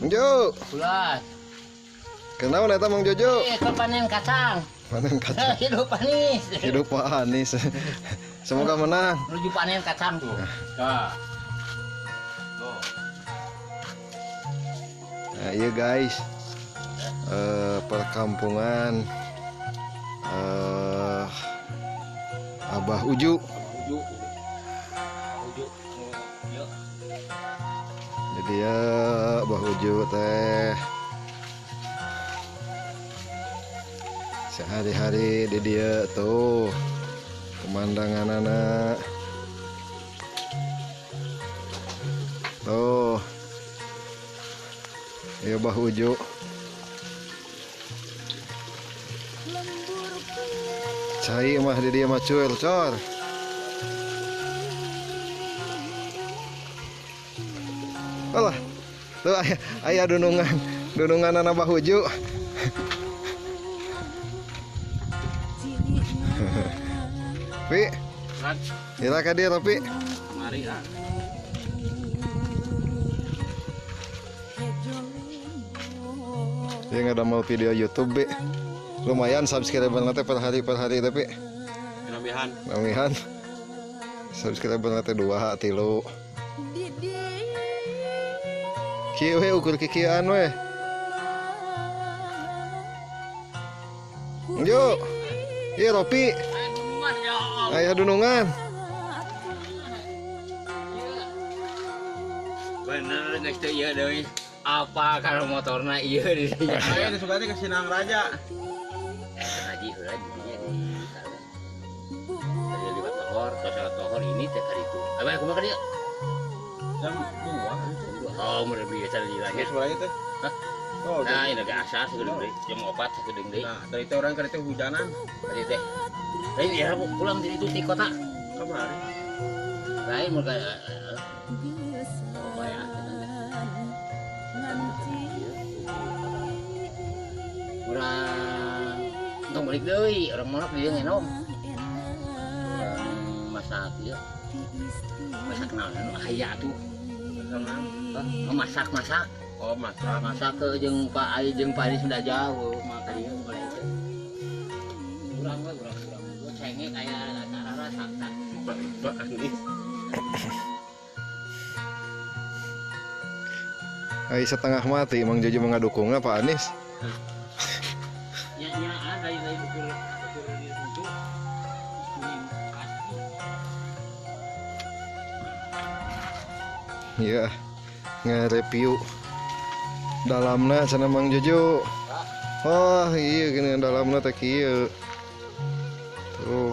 Mang Jo. Ulas. Kenapa eta Mang Jojo? Eh, panen kacang. Panen kacang. Hidup Anies. Hidup Pak Anies. Semoga menang. Menuju panen kacang tuh. Nah. Tuh. Nah, iya guys. Perkampungan Abah Uju. Uju. Uju. Yuk. Jadi ya Abah Uju teh sehari-hari di dia tuh pemandangan anak tuh ya Abah Uju. Cai mah di dia mah cuir cor. Alah, tuh aya dunungan anak Abah Uju. Pi, ira ka dieu Pi. Mari ah. Dia ngadamel video YouTube, Bi. Lumayan subscriber nanti per hari tapi namihan subscriber nanti 2 3. Kieu we ukur kikieuan we. Yo. Ieu Ropi. Aya dunungan. Bener geus teu ieu deui. Apa kalau motorna ieu di dinya? Aya di sugati ke Sinang Raja. Haji heula di dinya di dari lewat lohor, sosial lohor ini teh kali itu. Abah kumaha ka dieu? Jam 2. Oh, mun biasa lilanya. Sebenarnya teh. Hah? Oh, nah, ini agak asar sagedeung deui. Jam 4 sagedeung deui. Nah, dari teh orang ka ditu hujanan. Tadi teh. Lain ya pulang dari itu di kota. Kamari. Lain mun ka oh, ya. Urang tong balik deui, orang monok di dieu ngenom. Urang masak ieu. Masak naon anu aya tuh. Masak masak-masak. Oh, masak. Masak ke jeung Pak Ai jeung Pak Anies sudah jauh, maka dia mulai itu. Urang we urang cengek aya acara sakta. Pak Anies. Ai setengah mati Mang Jojo mengadukungna Pak Anies. Nya nya ada lain ukur ukur di situ. Iya, nge-review dalamna cenah Mang Jojo. Oh, iya gini dalamna teh kieu. Tuh.